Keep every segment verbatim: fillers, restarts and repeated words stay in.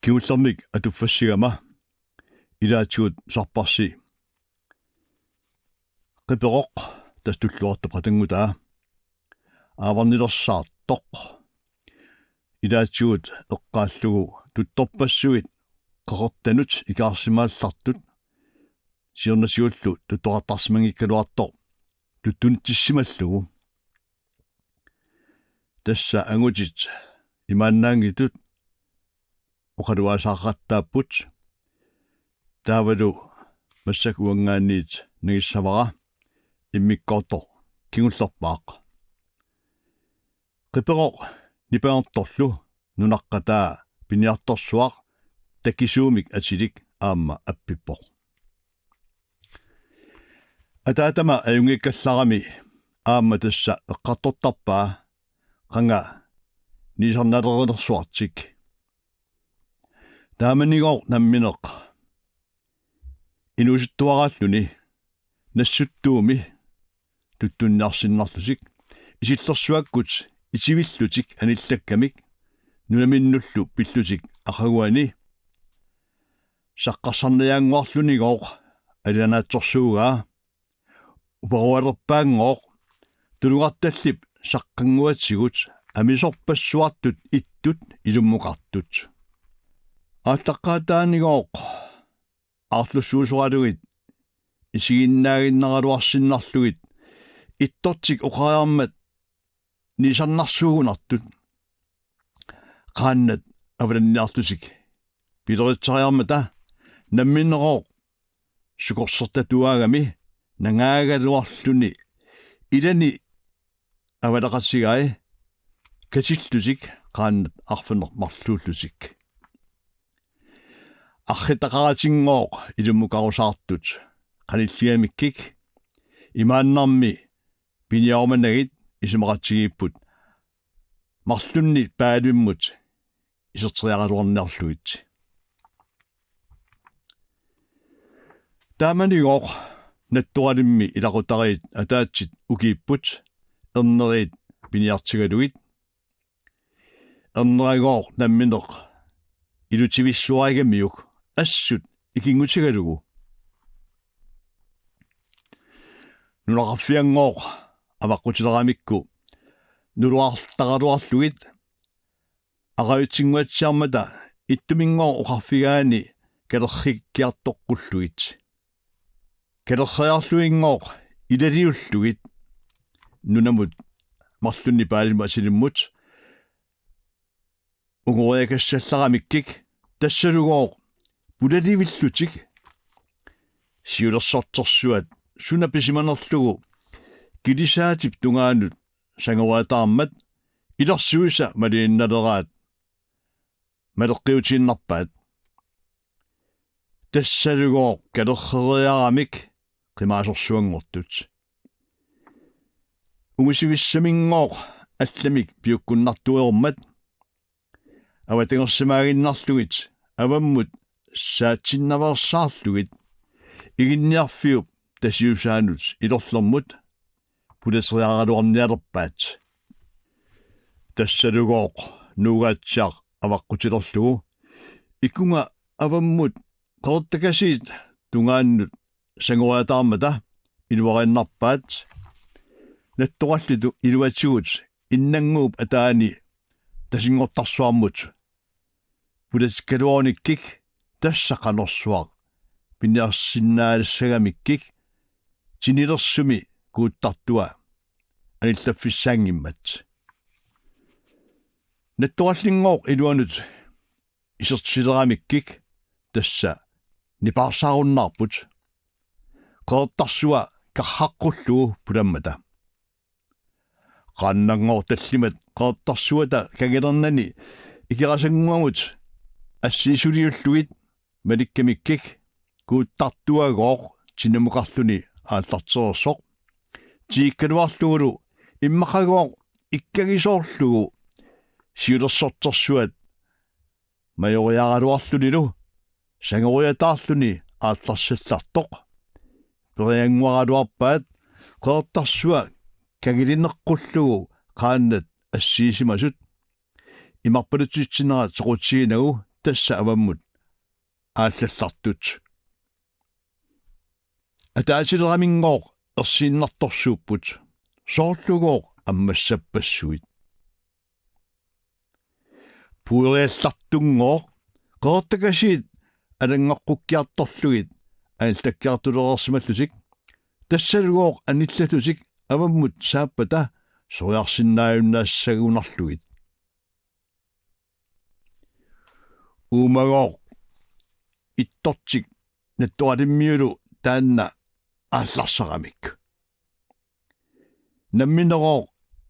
Kingullermik atuffassigama ilaatigut Sarparsi Qiperoq, tassa tulluartup qatanngutaa, aavarnilersaartoq, ilaatigut eqqaallugu tuttorpassuit qeqertanut ikaarsimaallartut siornatigullu tuttoqartarsimanngikkaluartoq tuttunitissimallugu. Tassa angutit imaannaanngitsut oqaluaasaqattaapput. Taavalu massakkut uanngaanniit nangissavara, immikkoortoq kingullerpaaq. Qiperoq nipangertorlu nunaqqataa piniartorsuaq takisuumik atilik aamma appippoq. Ataatama ajunngikkallarami aamma tassa eqqartortarpaa qanga niisarnalerinersuartik. Taamanigooq nammineq inuusuttuaraalluni nassuttuumi tuttunniarsinnarlutik, isillersuakkut itivillutik anillakkamik nunaminnullu pillutik aqaguani, saqqarsarniaannguarlunigooq alanaatsorsuugaa, uparualerpaanngooq tulugartallip saqqannguatigut amisorpassuartut ittut ilummukartut. Aallaqqaataanigooq aarlussuusoralugit isiginnaaginnaraluarsinnarlugit ittortik oqariarmat niisarnarsuugunartut qaannat avalanniarlutik pileritseriarmata namminerooq sukorsertatuaagami nangaagaluarluni ilani avalaqatigai katillutik qaannat arfineq-marluullutik. Arriitaqaratinngooq ilummukarusaartut qanilligamikkik imaannarmi piniarumanagit isumaqatigiipput marlunnik paalimmut iserteriaraluarniarlugit. Taamanigooq Nattoralimmi ilaqutariit ataatsit ukiipput erneriit piniartigalugit. Erneragooq nammineq ilutivissuarigamiuk assut ikinngutigalugu. Nunaqarfianngooq avaqqutileramikku nuluartaraluarlugit aqagutsinnguatsiarmata ittuminngooq oqarfigaanni kalerrikkiartoqqullugit. Kalerriarluinngooq ilaliullugit nunamut marlunnik paalimut atilimmut ungoriakassallaramikkik, tassalugooq pulalivillutik siulersortersuat suna pisimanerlugu kilisaatip tungaanut sangoriataarmat ilersuisa maliinnaleraat maleqqiutiinnarpaat. Tassalugooq kalerreriaramik qimaasorsuanngortut. Ungisivissaminngooq allamik piukkunnartuermat avatangersimaaginnarlugit avammut saatsinnaveersaarlugit Iginniarfiup tasiusaanut ilorlermut pulateriaraluarnialerpaat. Tassalugooq Nuugaatsiaq avaqqutilerlugu ikunga avammut qeqertakasiit tungaannut sangoriataarmata iluariinnarpaat. Nattorallit iluatigut innannguup ataani tasinngortarsuarmut pulatikkaluarunikkik tassa qanorsuaq piniarsinnaasagamikkik tinilersumi kuuttartua anillaffissaanngimmat. Nattorallinngooq iluanut isertileramikkik tassa nipaarsaarunnaarput qeqertarsua karraqqullugu pulammata. Qaannanngooq tallimat qeqertarsuata kangilernani ikerasannguamut assiisuliullugit malikkamikkik kuuttartuagooq tinamukarluni aallartereersoq. Tiikkaluarlugulu immaqagooq ikkagisoorlugu siulersortersuat majoriaraluarlunilu sangoriataarluni aallarsallartoq. Periannguaraluarpaat qeqertarsua kangilineqqullugu qaannat assiisimasut. Imarpalutitsinera soqutiginagu tassa avammut aallallartut. Ataasileramigooq ersiinnartorsuupput, soorlugooq ammassappassuit. Pueriallartunngooq qeqertakasiit alanngoqqukkiartorlugit anillakkiartulereersimallutik, tassalugooq anillatutik avammut saappata soriarsinnaajunnaassagunarlugit. Uumagooq ittortik nattoralimmiulu taanna aallarsaramik. Namminerooq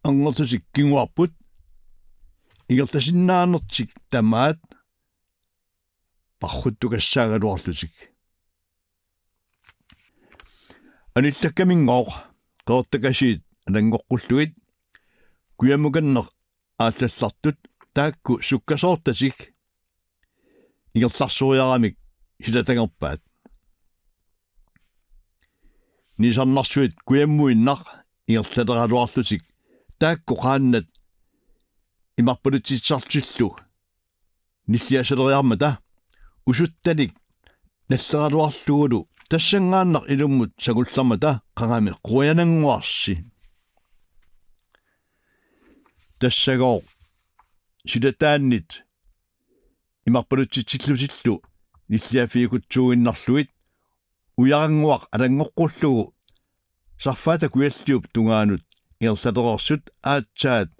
angertutik kinguarput, ingerlasinnaanertik tamaat parruttukassaagaluarlutik. Anillakkamigooq qeqertakasiit alanngoqqullugit kujammukanneq aallallartut taakku sukkasoortatik ingerlarsoriaramik silatangerpaat. Niisarnarsuit kujammuinnaq ingerlaleraluarlutik taakku qaannat imarpalutsitsisarlutillu nilliasaleriarmata usuttanik nalleraluarlugulu tassanngaannaq ilummut sangullermata qangami qujanannguarsi. Tassagooq silataannit imarpalutsitsillutillu nilliaffiikutsuuinnarlugit ujarannguaq alanngoqqullugu Sarfaata Kujalliup tungaanut ingerlalereersut aatsaat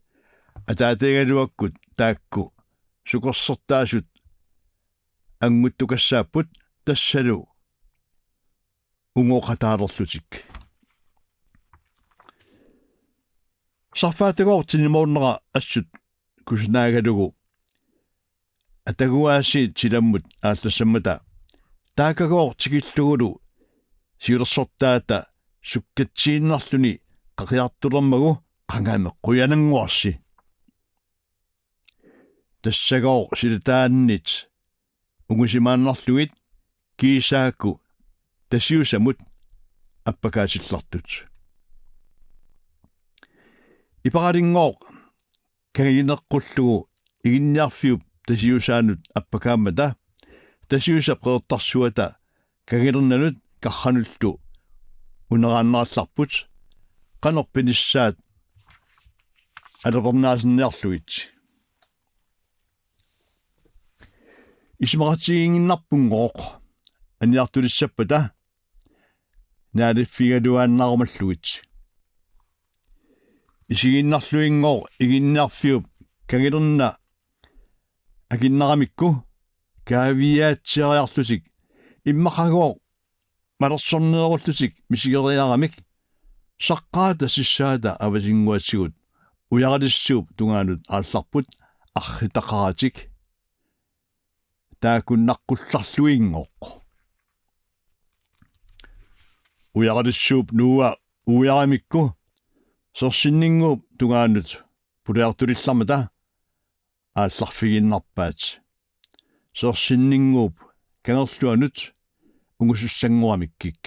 ataatagaluakkut taakku sukorsertaasut anguttukassaapput tassalu ungoqataalerlutik. Sarfaatagooq tinimoornera assut kusunaagalugu ataguaasiit silammut aallassammata taakagooq tikillugulu siulersortaata sukkatsiinnarluni qaqiartulermagu qangami qujanannguarsi. Tassagooq silataannit ungusimaannarlugit kiisaakku Tasiusamut appakaatillartut. Iparalinngooq kangineqqullugu Iginniarfiup Tasiusaanut appakaammata Tasiusap Qeqertarsuata kangilernanut karranullu uneraannarallarput qanoq pinissaat alapernaasinniarlugit. Isumaqatigiinnarpunngooq aniartulissappata naaliffigaluaannarumallugit. Isigiinnarluinngooq Iginniarfiup kangilerna akinnaramikku kaaviiaatsiariarlutik immaqagooq malersorneerullutik misigeriaramik saqqaata sissaata avasinnguatigut Ujaralissuup tungaanut aallarput arritaqaratik taakku naqqullarluinngooq. Ujaralissuup nuua uiaramikku Sersinninnguup tungaanut puliartulillarmata aallarfigiinnarpaat. Sersinninnguup kangerluanut ungusussannguamikkik.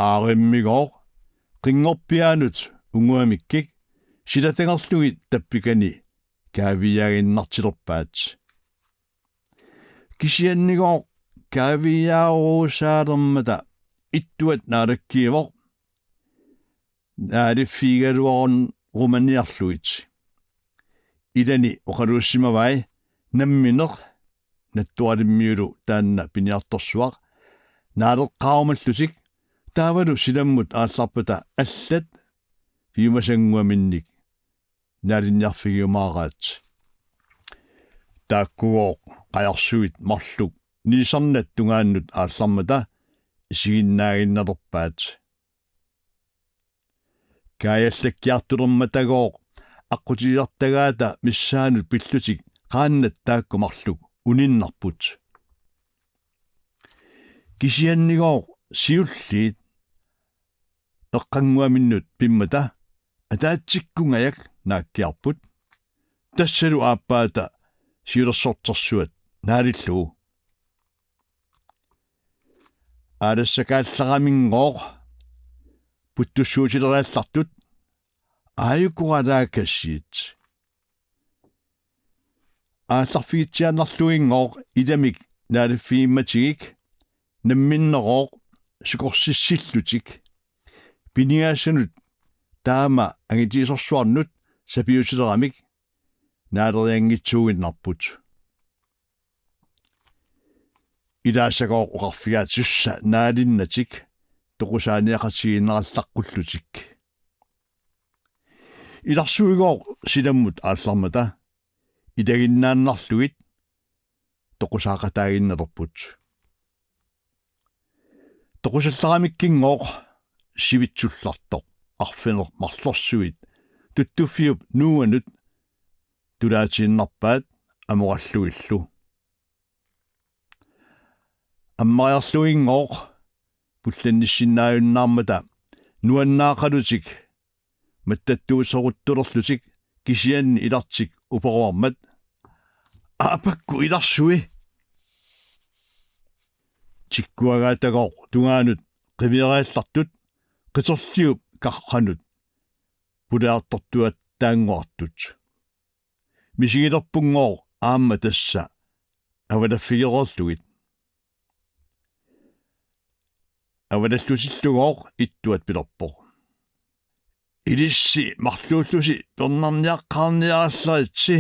Aarimmigooq qinngorpiaanut unguamikkik silatangerlugit tappikani kaaviiaaginnartilerpaat. Kisiannigooq kaaviiaarusaalermata ittuat naalakkiivoq naaliffigigaluarumaniarlugit. Ilani oqaluussimavai nammineq nattoralimmiulu taanna piniartorsuaq naaleqqaarumallutik taavalu silammut aallarpata allat piumasannguaminnik naalinniarfigiumaaraat. Taakkugooq qajarsuit marluk niisarnat tungaannut aallarmata isiginnaaginnalerpaat. Kaajallakkiartulermatagooq aqqutigisartagaata missaanut pillutik qaannat taakku marluk uninnarput. Kisiannigooq siulliit eqqannguaminnut pimmata ataatsikkungajak naakkiarput. Tassalu aappaata siulersortersuat naalillugu. Aalassakaallaramigooq puttussuutileriallartut aajukoralaakasiit. Aallarfigitsiaannarluinngooq ilamik naaliffigimmatikkit namminneqarooq sikorsissillutik piniasanut taama angitiisorsuarnut sapiutileramik naalerianngitsuuginnarput. Ilaasagooq oqarfigaatsussa naalinnatik toqusaaniaqatigiinnarallaqqullutik. Ilarsuigooq silammut aallarmata ilaginnaannarlugit toqusaaqataaginnalerput. Toqusallaramikkinngooq sivitsullartoq arfineq-marlorsuit tuttuffiup nuuanut tulaatiinnarpaat amorallugillu. Ammariarluinngooq pullannissinnaajunnaarmata nuannaaqalutik mattattuuseruttulerlutik kisianni ilartik uparuarmat: Aappakku ilarsui! Tikkuagaatagooq tungaanut qiviariallartut qiterliup karranut pulaartortuattaannguartut. Misigilerpunngooq aamma tassa avalaffigereerlugit. Avalallutillutigooq ittuat pilerpoq: Ilissi marluullusi pernarniaqqaarniarallaritsi.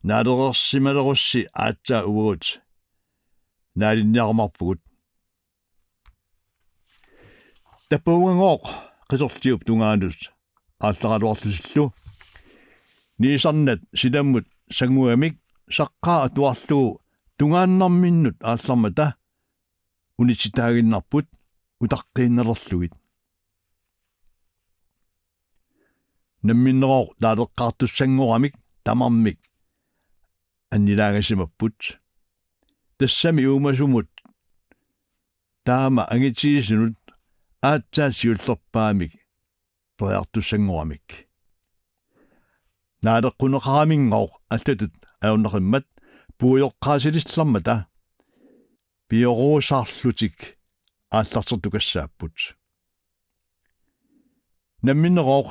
Naalereersimalerussi aatsaat uagut naalinniarumaarpugut. Tappavungagooq qiterliup tungaanut aallaraluarlutillu niisarnat silammut sangugamik saqqaaq atuarlugu tungaannarminnut aallarmata unitsitaaginnarput utaqqiinnalerlugit. Namminneqarooq naaleqqaartussanngoramik tamarmik annilaangasimapput. Tassami uumasumut taama angitiisunut aatsaat siullerpaamik periartussanngoramik. Naaleqquneqaraminngooq allatut ajornaqimmat puioqqaasilissaarmata pioruusaarlutik aallartertukassaapput. Namminneqarooq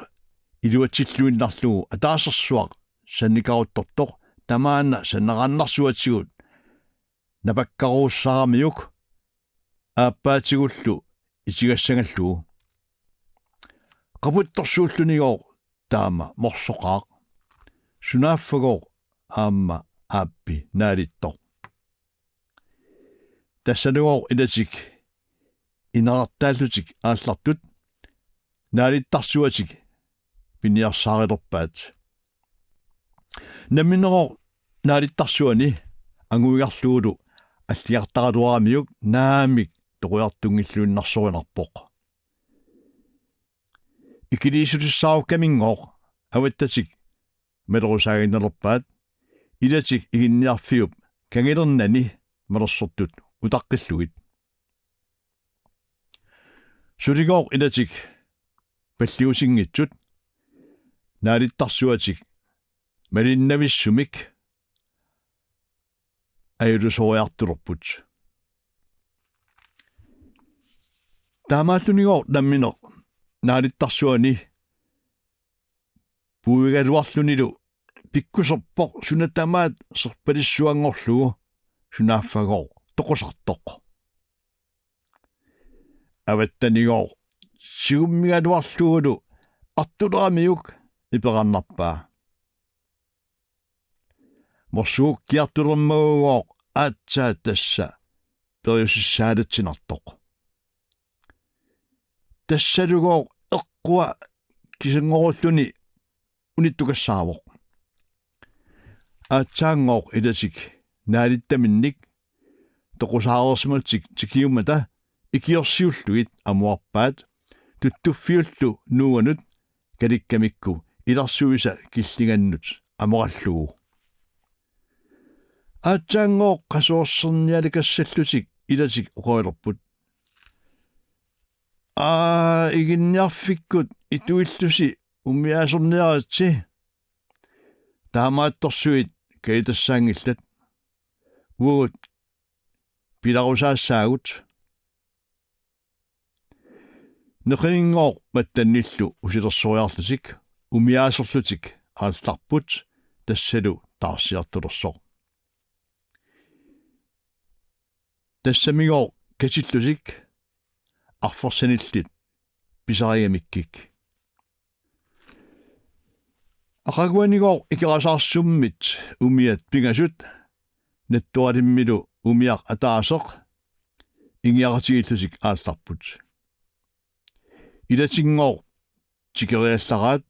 iluatsilluinnarlugu ataasersuaq sannikaruttortoq tamaana saneraannarsuatigut napakkaruussaaramiuk aappaatigullu itigassagallugu. Qaputtorsuullunigooq taama morsoqaaq. Sunaaffagooq aamma aappi naalittoq. Tassanugooq ilatik inerartaallutik aallartut naalittarsuatik piniarsaarilerpaat. Namminneqarooq naalittarsuani anguigarlugulu alliartaraluaramiuk naamik toqujartunngilluinnarsorinarpoq. Ikiliissutissaarukkaminngooq avattatik malerusaaginnalerpaat ilatik iginniarfiup kangilernani malersortut utaqqillugit. Suligooq ilatik palliusinngitsut naalittarsuatik malinnavissumik ajulusoriartulerput. Taamaallunigooq nammineq naalittarsuani puigaluarlunilu pikkuserpoq suna tamaat serpalissuanngorlugu, sunaaffagooq toqusartoq. Avattanigooq sigummigaluarlugulu artuleramiuk iperannarpaa. Morsugukkiartulermagugooq aatsaat tassa periusissaalatsinnartoq. Tassalugooq eqqua kisanngorulluni unittukassaavoq. Aatsaanngooq ilatik naalittaminnik toqusaareersimallutik tikiummata ikiorsiullugit amuarpaat tuttuffiullu nuuanut kalikkamikku ilarsuisa killingannut amorallugu. Aatsaanngooq qasuersernialikassallutik ilatik oqalulerput: Aa, iginniarfikkut ituillusi umiaasorniaritsi. Taamaattorsuit kajutassaanngillat. Uagut pilarusaassaagut. Neqininngooq mattannillu usilersoriarlutik umiaasorlutik aallarput, tassalu taarsiartulersoq. Tassamigooq katillusik arfersanillit pisarigamikkik. Aqaguanigooq Ikerasaarsummit umiat pingasut Nattoralimmilu umiaq ataaseq ingiaqatigiillutik aallarput. Ilatinngooq tikeriallaraat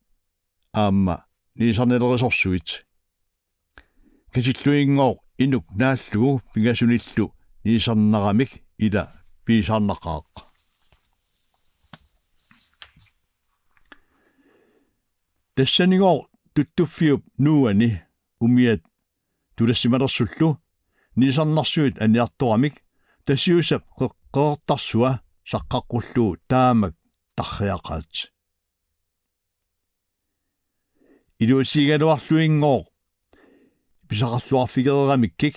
aamma niisarnalerisorsuit. Katilluinngooq inuk naallugu pingasunillu niisarnaramik ila piisaarnaqaaq. Tassanigooq Tuttuffiup nuuani umiat tulassimalersullu niisarnarsuit aniartoramik Tasiusap qeq-, qeqertarsua saqqaqqullugu taamak tarriaqaat. Iluatigigaluarluinngooq pisaqarluarfigereeramikkik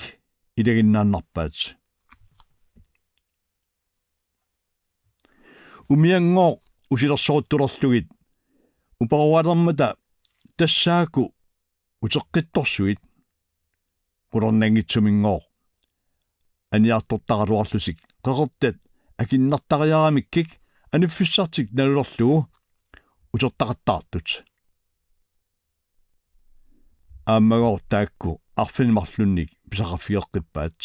ilaginnaannarpaat. Umianngooq usilersoruttulerlugit uparualermata tassaaku uteqqittorsuit qularnanngitsuminngooq aniartortaraluarlutik qeqertat akinnartariaramikkik aniffissartik nalulerlugu utertaqattaartut. Aammagooq taakku arfineq-marlunnik pisaqarfigeqqippaat.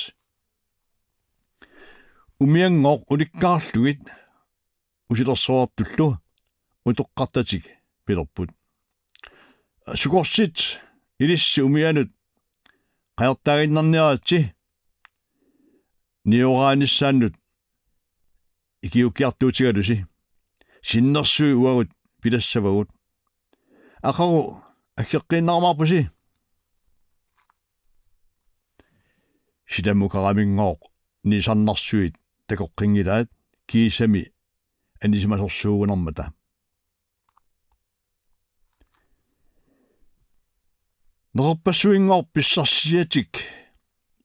Umianngooq ulikkaarlugit usilersortullu utoqqartatik pilerput: Sukorsit ilissi umianut qajartaaginnarniaritsi nioraanissannut ikiuukkiartuutigalusi. Sinnersui uagut pilassavagut. Aqagu aggeqqiinnarumaarpusi. Silamukaraminngoq niisarnarsuit takoqqinngilaat kiisami anisimasorsuugunarmata. Neqerpassuinngooq pissarsiatik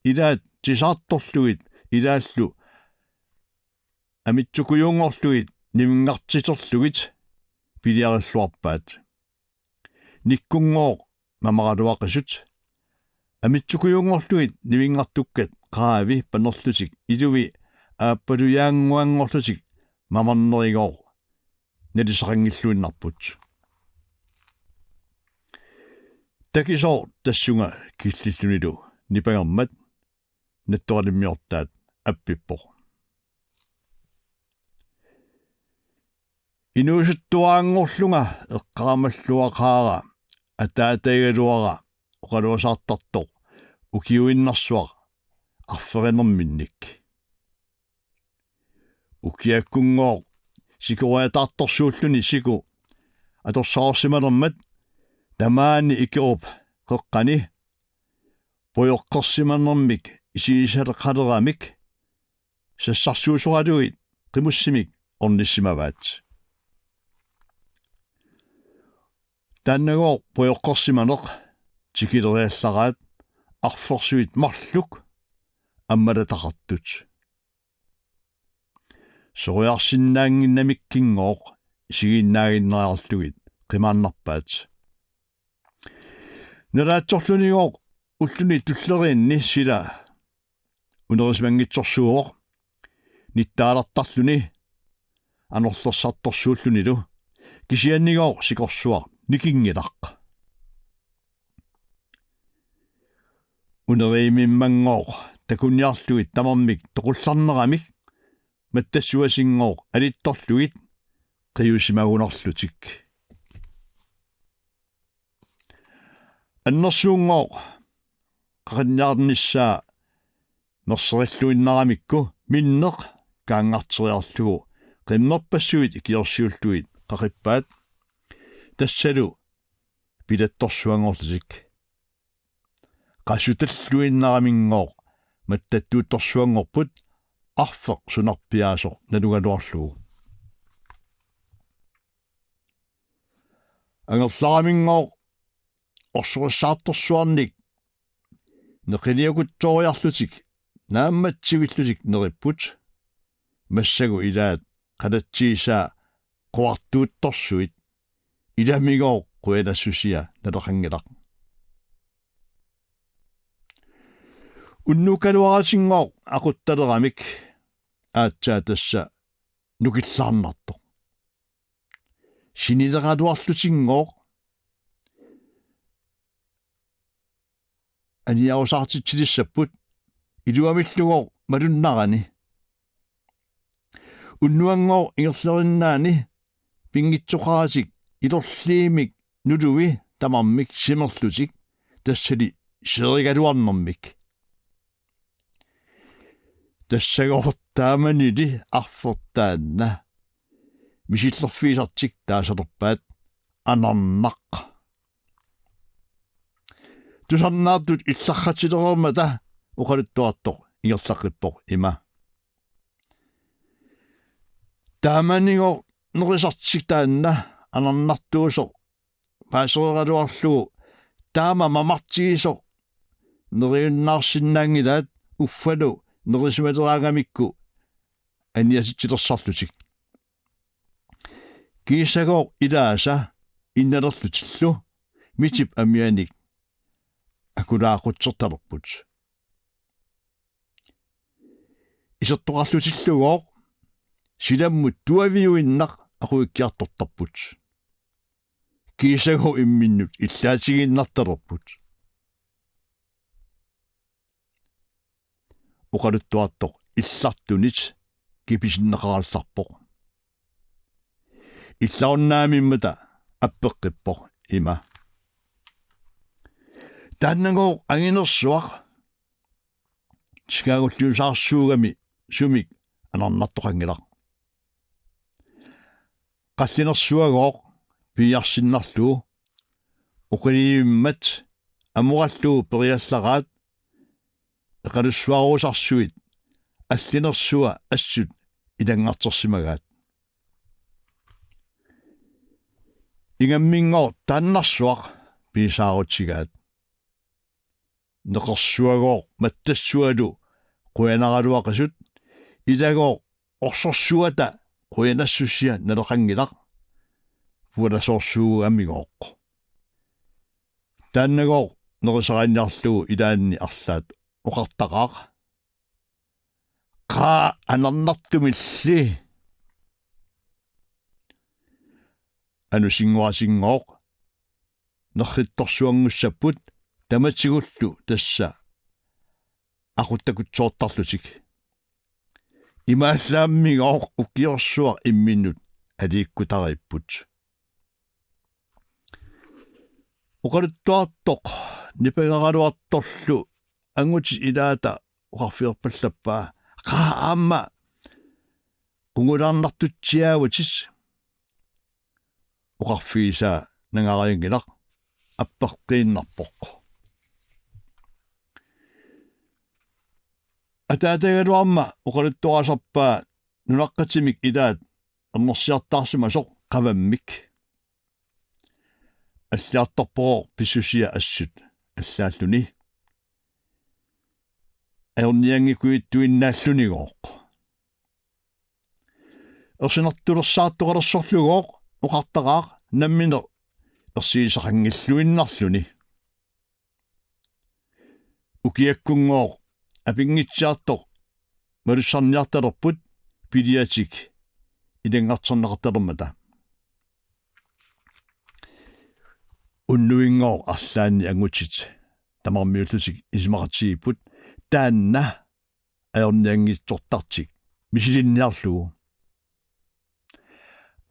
ilaat tisaartorlugit ilaallu amitsukujuunngorlugit nivinngartiterlugit piliarilluarpaat. Nikkunngooq mamaraluaqisut amitsukujuunngorlugit nivinngartukkat qaavi panerlutik ilui aappalujaannguanngorlutik mamarnerigooq nalisaqanngilluinnarput. Takisooq tassunga killillunilu nipangermat Nattoralimmiortaat appippoq: Inuusuttuaranngorlunga eqqaamalluaqaara ataatagaluara oqaluasaartartoq ukiuinnarsuaq arferinerminnik. Ukiakkunngooq sikoriataartorsuulluni siku atorsaarsimalermat tamaani ikerup qeqqani pujoqqersimanermik isigisaleqaleramik sassarsuusoralugit qimussimik ornissimavaat. Taannagooq pujoqqersimaneq tikileriallaraat arfersuit marluk ammalataqartut. Soriarsinnaannginnamikkinngooq isigiinnaaginnariarlugit qimaannarpaat. Nalaatsorlunigooq ulluni tulleriinni sila unerisimanngitsorsuuvoq nittaalertarluni anorlersartorsuullunilu, kisiannigooq sikorsuaq nikinngilaq. Uneriimimmanngooq takuniarlugit tamarmik toqullarneramik mattassuasinngooq alittorlugit qiusimagunarlutik. Annersuunngooq qaqinniarnissaa merserilluinnaramikku minneq kaanngarteriarlugu qimmerpassuit ikiorsiullugit qaqippaat, tassalu pilattorsuanngorlutik. Qasutalluinnaraminngooq mattattuuttorsuanngorput arfeq sunarpiaasoq nalugaluarlugu. Angerlaraminngooq orsorissaartorsuarnik neqiliakutsooriarlutik naammatsivillutik neripput. Massakkut ilaat qalatsiisaa quartuuttorsuit. Ilamigooq qujanassusia naleqanngilaq. Unnuukkaluaratinngooq aquttaleramik aatsaat tassa nukillaarnartoq. Sinileraluarlutinngooq aniarusaartitsilissapput iluamillugooq malunnarani. Unnuanngooq ingerlerinnaani pinngitsoqaratik ilorliimik nului tamarmik simerlutik tassali seerigaluarnermik. Tassagooq taamanili arfertaanna misillerfigisartik taasalerpaat anarnaq. Tusarnaartut illarratilereermata oqaluttuartoq ingerlaqqippoq ima: Taamanigooq nerisartik taanna anarnartuusoq paasereeraluarlugu taama mamartigisoq neriunnaarsinnaanngilaat uffalu nerisimaleraangamikku aniatitsilersarlutik. Kiisagooq ilaasa innalerlutillu mitip amianik akulaaqutsertalerput. Isertoqarlutillugooq silammut tuaviuinnaq aquikkiartortarput. Kiisagooq imminnut illaatigiinnartalerput. Oqaluttuartoq illartunit kipisinneqarallarpoq. Illarunnaamimmata appeqqippoq ima: Taannagooq anginersuaq sikaagulliusaarsuugami sumik anarnartoqanngilaq. Qallinersuagooq piiarsinnarlugu oqiliivimmat amorallugu periallaraat eqalussuarusarsuit allinersua assut ilanngartersimagaat. Ingamminngooq taannarsuaq piisaarutigaat. Neqersuagooq mattassualu qujanaraluaqisut, ilagooq orsorsuata qujanassusia naleqanngilaq, pualasoorsuugamigooq. Taannagooq nerisaraanniarlugu ilaanni arlaat oqartaqaaq: Qaa, anarnartumilli. Anusinnguasinngooq nerrittorsuanngussapput tamatigullu tassa aquttakutsoortarlutik. Imaallaammigooq ukiorsuaq imminnut aliikkutariipput. Oqaluttuartoq nipagaraluartorlu angutit ilaata oqarfigerpallappaa: Qaa, aamma qungulaarnartutsiaavutit. Oqarfigisaa nangarianngilaq, appeqqiinnarpoq. Ataatagaluarma oqaluttuarisarpaa nunaqqatimik ilaat ernersiartaarsimasoq qavammik. Alliartorpoq pissusia assut allaalluni. Ajornianngikujuttuinnaallunigooq. Ersinartulersaartoqalersorlugooq oqartaqaaq nammineq ersigisaqanngilluinnarluni. Ukiakkunngooq apinngitsiartoq malussarniartalerput piliatik ilanngarterneqartalermata. Unnuinngooq arlaanni angutit tamarmiullutik isumaqatigiipput taanna ajornianngitsortartik misilinniarlugu.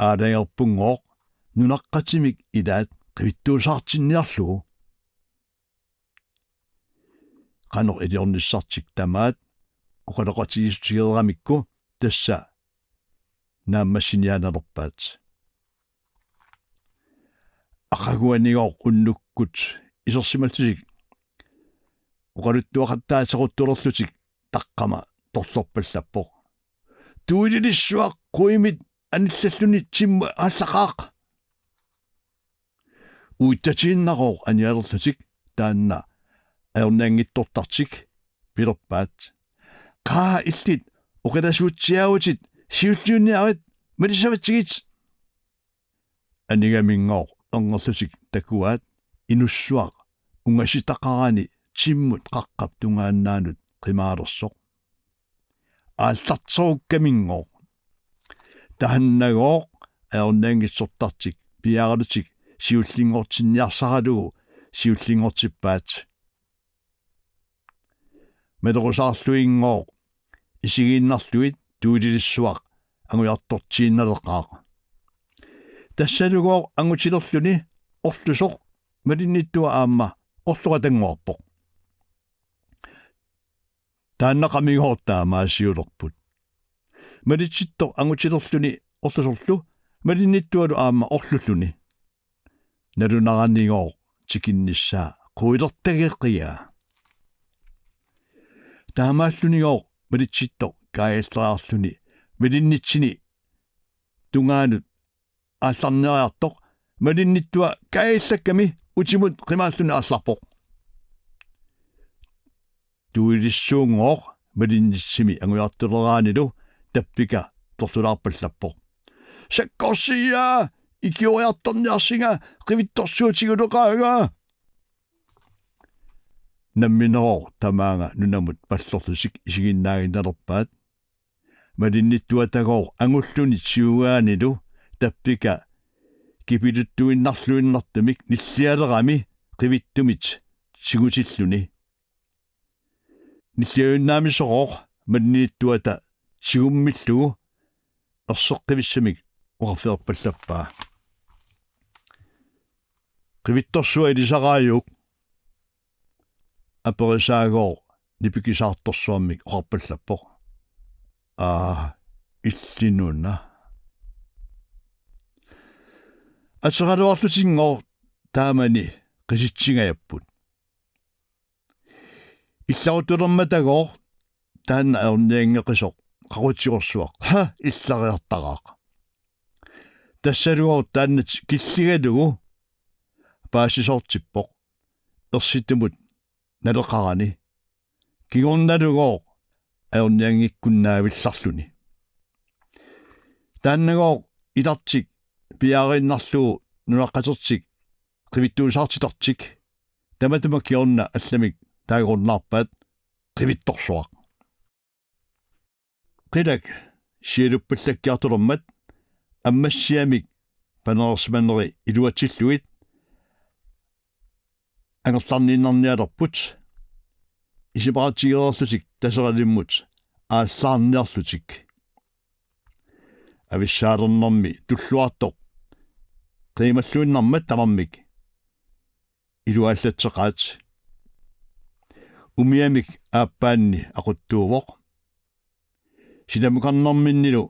Aalajangerpunngooq nunaqqatimik ilaat qivittuusaartinniarlugu. Qanoq iliornissartik tamaat oqaloqatigiissutigeeramikku tassa naammassiniaanalerpaat. Aqaguanigooq unnukkut isersimallutik oqaluttuaqattaasequttulerlutik taqqama torlorpallappoq: Tuililissuaq quimit anillalluni timmut aallaqaaq. Uitsatiinnarooq anialerlutik taanna ajornianngitsortartik pilerpaat: Qaa, illit oqilasuutsiaavutit, siulliunniarit, malissavatsigit. Anigaminngooq erngerlutik takuaat inussuaq ungasitaqarani timmut qaqqap tungaannaanut qimaalersoq. Aallarterukkaminngoq. Taannagooq ajornanngitsortartik piaaralutik siullinngortinniarsaralugu siullinngortippaat. Malerusaarluinngooq isigiinnarluit tuililissuaq angujartortiinnaleqaaq. Tassalugooq angutilerluni orlusoq malinnittua aamma orloqatannguarpoq. Taannaqamigooq taamaasiulerput. Malitsittoq angutilerluni orlusorlu malinnittualu aamma orlulluni. Nalunaranigooq tikinnissaa quilertageqigaa. Taamaallunigooq malitsittoq kaajallariarluni malinnitsini tungaanut aallarniariartoq malinnittua kaajallakkami utimut qimaalluni aallarpoq. Tuilissuunngooq malinnitsimi angujartuleraanilu tappika torlulaarpallappoq: Sakkorsiaa, ikioriartorniarsinga, qivittorsuutigileqaanga. Namminerooq tamaanga nunamut pallorlutik isiginnaaginnalerpaat. Malinnittuatagooq angulluni tiugaanilu tappika kipiluttuinnarluinnartumik nillialerami qivittumit tigutilluni. Nilliajunnaamisorooq malinnittuata tigummillugu erseqqivissumik oqarfilerpallappaa: Qivittorsuaq ilisaraajuk? Aperisaagooq nipikisaartorsuarmik oqarpallappoq: Aa, illinuna. Ateraluarlutinngooq taamani qisitsigajapput. Illaruttulermatagooq taanna ajornianngeqisoq qaqutigorsuaq, ha, illariartaraaq. Tassalugooq taanna killigalugu paasisoortippoq ersitumut naleqarani. Kingornalugooq ajornianngikkunnaavillarluni. Taannagooq ilartik piaariinnarlugu nunaqqatertik qivittuusaartitartik. Tamatuma kingorna allamik taagornaarpaat: Qivittorsuaq. Qilak sialuppallakkiartulermat ammassiamik panersimaneri iluatsillugit angerlarniinnarnialerput, isumaqatigereerlutik Taseralimmut aallaarniarlutik. Avissaalernermi Tulluartoq qiimalluinnarmat tamarmik iluallatseqaat. Umiamik aappaanni aquttuuvoq. Silamukarnerminnilu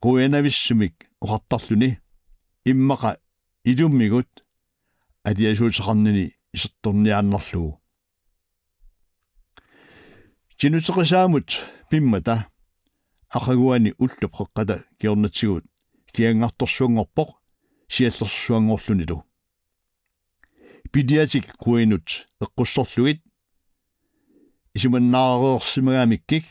quianavissumik oqartarluni immaqa ilumigut aliasuuteqarnini isertorniaannarlugu. Tinuteqisaamut pimmata aqaguani ullup qeqqata kingornatigut kiganngartorsuanngorpoq siallersuanngorlunilu. Piliatik quianut eqqussorlugit isumannaareersimagamikkik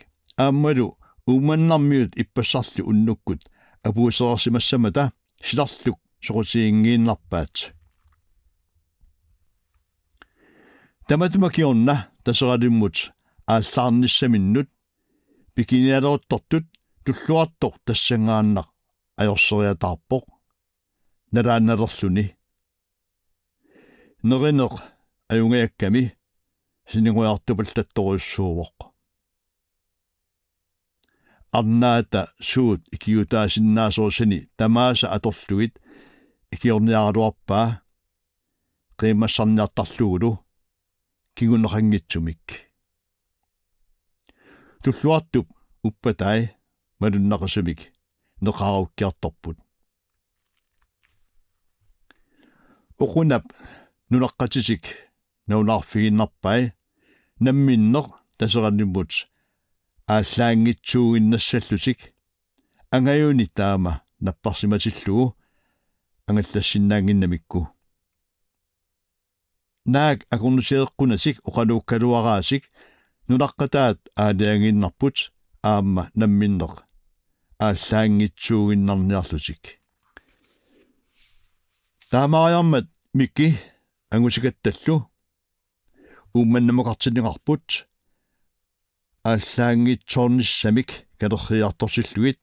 aammalu Uummannarmiut ippassarlu unnukkut apuusereersimassammata silarluk soqutiginngiinnarpaat. Tamatuma kingorna Taseralimmut aallaarnissaminnut pikinialeruttortut Tulluartoq tassanngaannaq ajorseriataarpoq nalaannalerluni. Nerineq ajungajakkami sinigujortupallattorujussuuvoq. Arnaata suut ikiuutaasinnaasorisani tamaasa atorlugit ikiorniaraluarpaa qiimmassarniartarlugulu kinguneqanngitsumik. Tulluartup uppatai malunnaqisumik neqaarukkiartorput. Oqunap nunaqqatitik nalunaarfigiinnarpai namminneq Taseralimmut aallaanngitsuuginnassallutik angajuni taama napparsimatillugu angallassinnaannginnamikku. Naak akornutigeqqunatik oqaluukkaluaraasik nunaqqataat aalajangiinnarput aamma namminneq aallaanngitsuuginnarniarlutik. Taamaariarmat Miki angutikattallu Uummannamukartinneqarput aallaanngitsoornissamik kalerriiartortillugit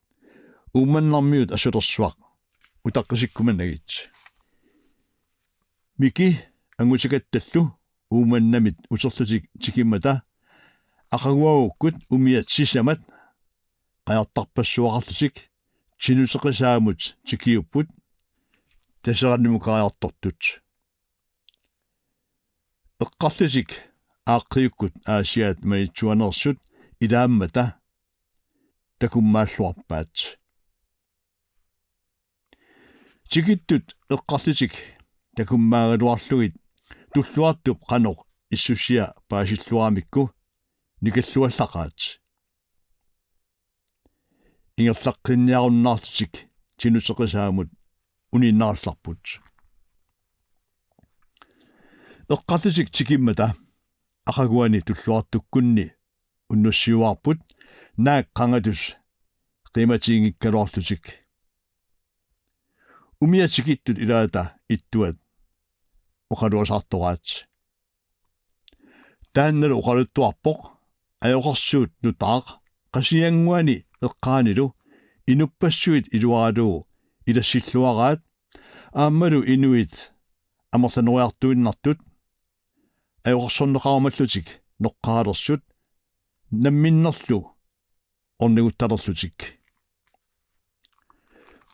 Uummannarmiut asulersuaq utaqqisikkumanagit. Miki angutikattallu Uummannamit uterlutik tikimmata aqaguagukkut umiat sisamat qajartarpassuaqarlutik Tinuteqisaamut tikiupput Taserannumukaajartortut. Eqqarlutik aaqqiukkut Aasiaat manitsuaneersut ilaammata takummaalluarpaat. Tikittut eqqarlutik takummaagaluarlugit Tulluartup qanoq issusia paasilluaramikku nikalluallaqaat. Ingerlaqqinniarunnaarlutik Tinuteqisaamut uniinnarallarput. Eqqarlutik tikimmata aqaguani Tulluartukkunni unnussiuaarput naak qangatut qiimatiginngikkaluarlutik. Umiat tikittut ilaata ittuat oqaluasaartoraat. Taannalu oqaluttuarpoq ajoqersuut nutaaq Qasigiannguani eqqaanilu inuppassuit iluaralugu ilassilluaraat aammalu inuit amerlaneriartuinnartut ajoqersorneqarumallutik noqqaalersut namminnerlu orniguttalerlutik.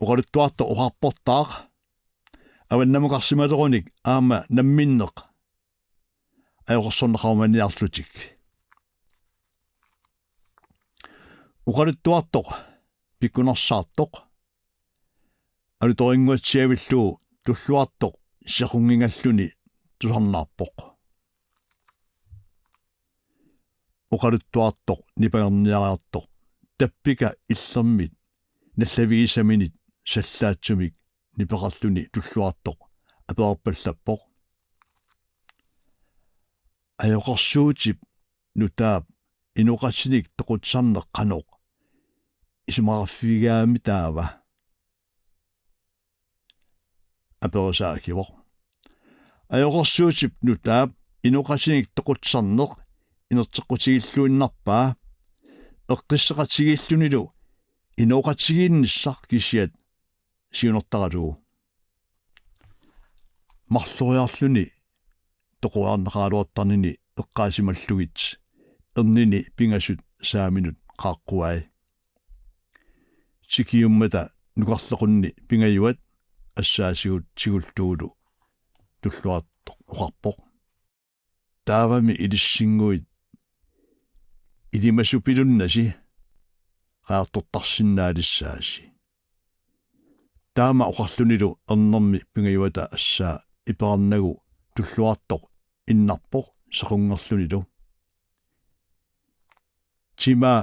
Oqaluttuartoq oqarportaaq avannamukarsimalerunik aamma namminneq ajoqersorneqarumaniarlutik. Oqaluttuartoq pikkunarsaartoq alutorinnguatsiavillugu Tulluartoq sequnngingalluni tusarnaarpoq. Oqaluttuartoq nipangerniariartoq tappika illermit nallavigisaminit sallaatsumik nipeqarluni Tulluartoq apererpallappoq: Ajoqersuutip nutaap inoqatinik toqutsisarneq qanoq isumaqarfigigaami taava? Aperisa akivoq: Ajoqersuutip nutaap inoqatinik toqutsisarneq inerteqqutigilluinnarpaa eqqisseqatigiillunilu inooqatigiinnissaq kisiat siunertaralugu. Marloriarluni toqoriarneqaraluartarnini eqqaasimallugit ernini pingasut saaminut qaaqquai. Tikiummata nukarlequnni Pingajuat assaatigut tigullugu Tulluartoq oqarpoq: Taavami ilissinnguit ilimasupilunnasi qajartortarsinnaalissaasi. Taama oqarlunilu ernermi Pingajuata assaa iperarnagu Tulluartoq innarpoq sequngerlunilu. Timaa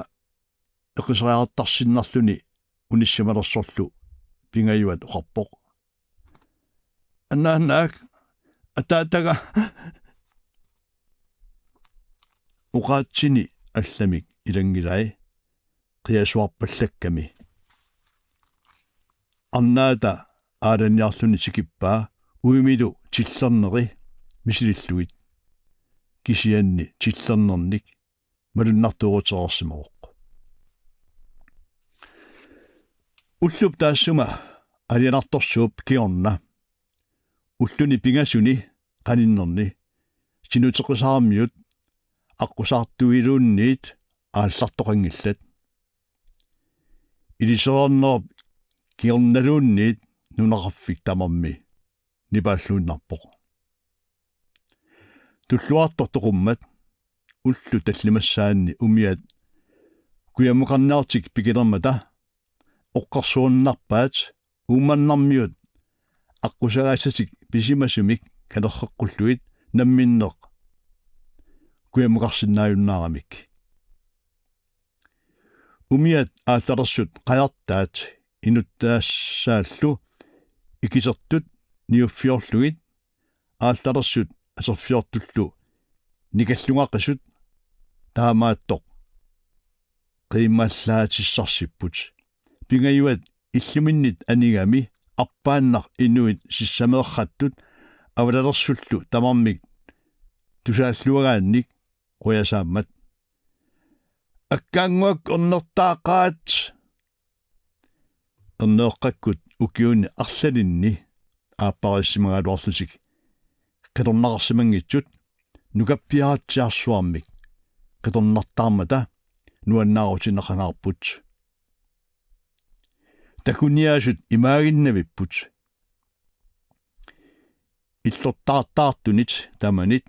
eqiseriartarsinnarluni unissimalersorlu Pingajuat oqarpoq: Anaanaak, ataataga. Oqaatsini allamik ilanngilai qiasuarpallakkami. Arnaata aalaniarluni tikippaa uimilu tillerneri misilillugit. Kisianni tillernernik malunnartuutereersimavoq. Ullup taassuma alianartorsuup kingorna ulluni pingasuni qaninnerni Tinuteqisaarmiut aqqusaartuiluunniit aallartoqanngillat. Ilisereernerup kingornaluunniit nunaqarfik tamarmi nipaalluinnarpoq. Tulluartoq toqummat ullut tallimassaanni umiat kujammukarniartik pikilermata oqqarsuinnarpaat Uummannarmiut aqqusagaassatik pisimasumik kalerreqqullugit namminneq kujammukarsinnaajunnaaramik. Umiat aallalersut qajartaat inuttaassaallu ikisertut niuffiorlugit aallalersut aserfiortullu nikallungaqisut taamaattoq qiimmallaatissarsipput. Pingajuat illuminnit anigami arpaannaq inuit sissameerrattut avalalersullu tamarmik tusaalluagaannik quiasaammat. Akkaannguaq ernertaaqaat. Erneeqqakkut ukiuni arlalinni aappariissimagaluarlutik qitornaqarsimanngitsut nukappiaratsiarsuarmik qitornartaarmata nuannaarutineqangaarput. Takuniaasut imaaginnavipput. Illortaartaartunit tamanit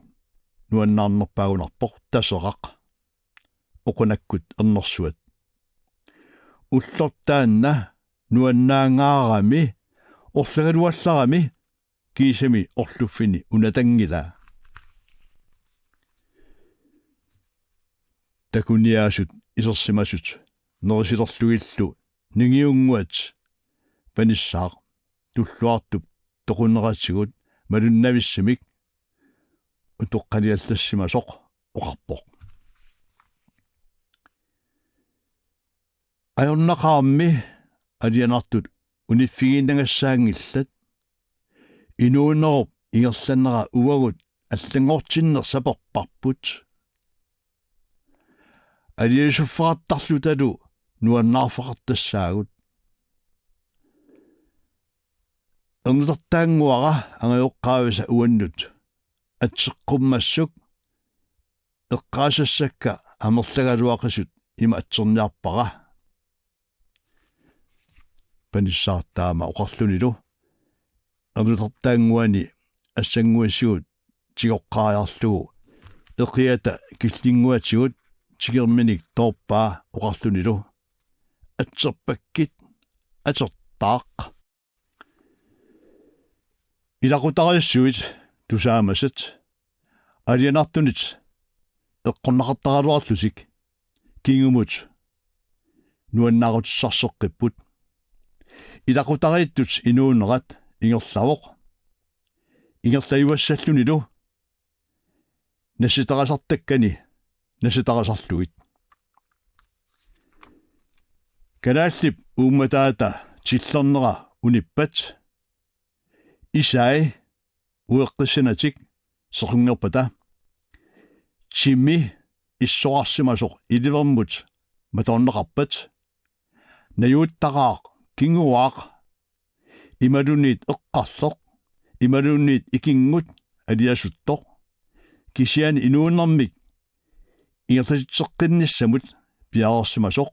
nuannaarnerpaagunarpoq Taseraq, Oqunakkut ernersuat. Ullortaanna nuannaangaarami orlagaluallarami kiisami orluffini unatanngilaa. Takuniaasut isersimasut nerisilerlugillu ningiunnguat Panissaaq tulluartup toquneratigut malunnavissamik utoqqaliallassimasoq oqarpoq: Ajornaqaarmi alianartut uniffigiinnagassaanngillat. Inuunerup ingerlanera uagut allanngortinneq saperparput. Aliasuffeqartarlutalu nuannaarfeqartassaagut. Ernutartaannguara angajoqqaavisa uannut atseqqummassuk eqqaasassakka amerlagaluaqisut ima atserniarpara. Panissaaq taama oqarlunilu ernutartaannguani assannguisigut tigoqqaariarlugu eqiata killinnguatigut tigerminik toorpaa oqarlunilu: Atserpakkit, atertaaq. Ilaqutariissuit tusaamasat alianartunit eqqorneqartaraluarlutik kingumut nuannaarutissarseqqipput. Ilaqutariittut inuunerat ingerlavoq. Ingerlajuassallunilu nassitarisartakkani nassitarisarlugit. Kalaallip uummataata tillernera unippat isai ueqqissanatik sequnngerpata timi issoqarsimasoq ilivermut matoorneqarpat. Najuuttaqaaq, kinguaaq, imaluunniit eqqarleq, imaluunniit ikinngut aliasuttoq, kisianni inuunermik ingerlatitseqqinnissamut piareersimasoq.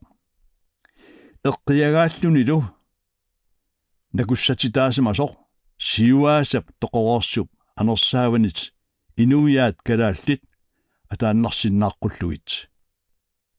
Eqqiagaallunilu nakussatitaasimasoq siuaasap toqoreersup anersaavanit inuiaat kalaallit ataannarsinnaaqqullugit.